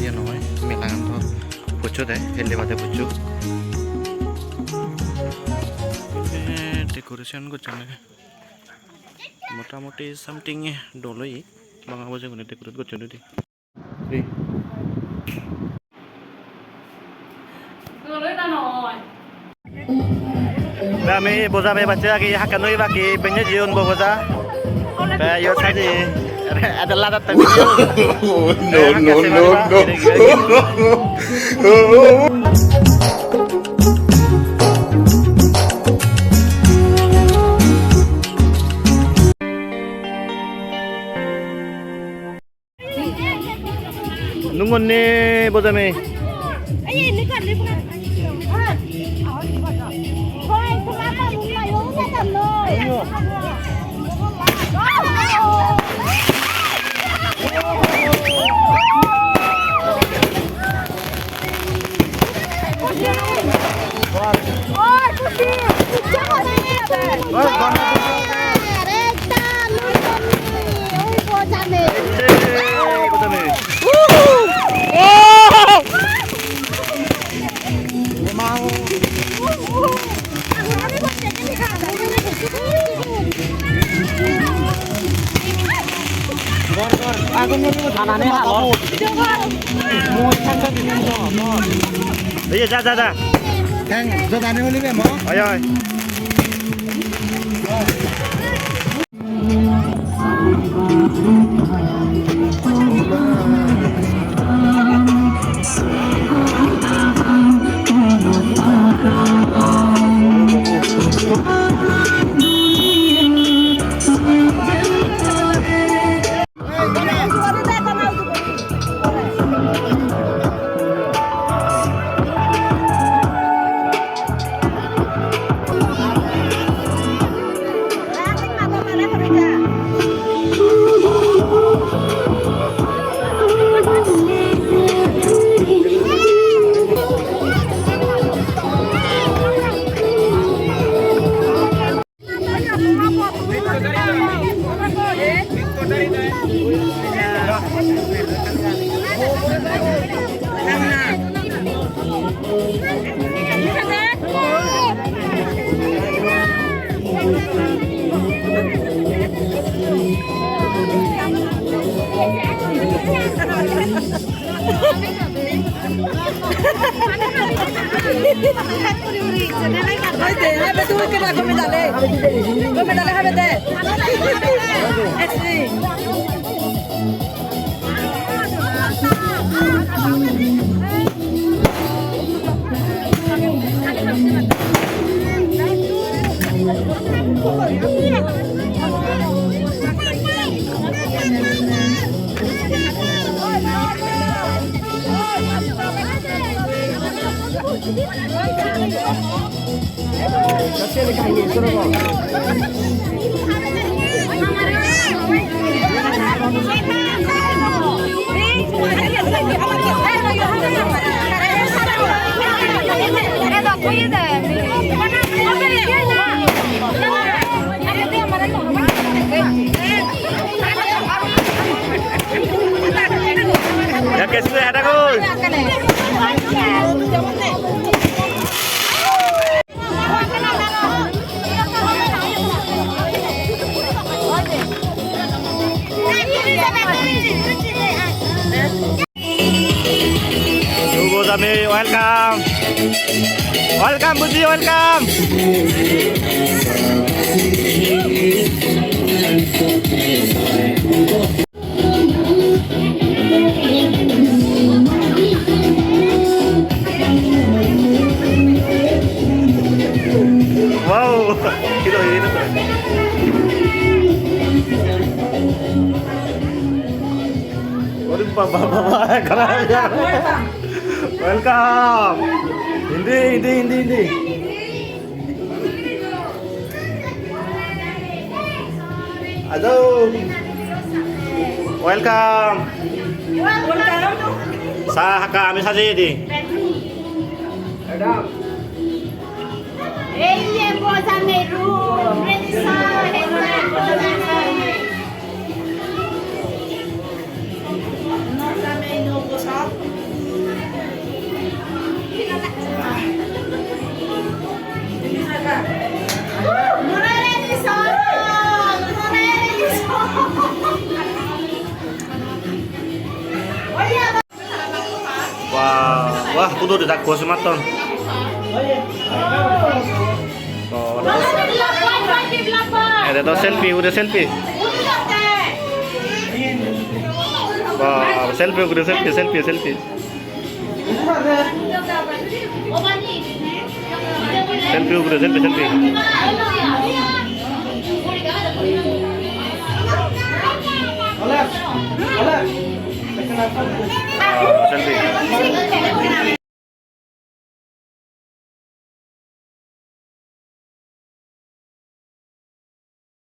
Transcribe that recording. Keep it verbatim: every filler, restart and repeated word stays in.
Ye noi, melagan do pochchode, helle bade pochcho. Decoration gocchonde. Motamuti something dol oye, banga bujei guri decorate gocchon de. Te ami boja bej bacche agi, hakkan noi baki, benne jiyon bo boja. Te iyot saji, ede ladat te video. No, no, no, no. Nungonne bojame. Ei, ja, ja, ja. Oi, oi. Welcome. Welcome, Buji, welcome. Wow, hero, hero. Ore baba, baba, ekkana. Welcome. Hindi, hindi, hindi, hindi. Hello. Welcome. Sa hakka ami sajeye di. Ei ye boja meru, ready sa, ei ye boja meru. Ah, wah, kudu didak kuasi maton. Ede to selfie, udah selfie. Wah, selfie, udah selfie, selfie, selfie. Selfie, udah selfie, selfie. Ah, selfie.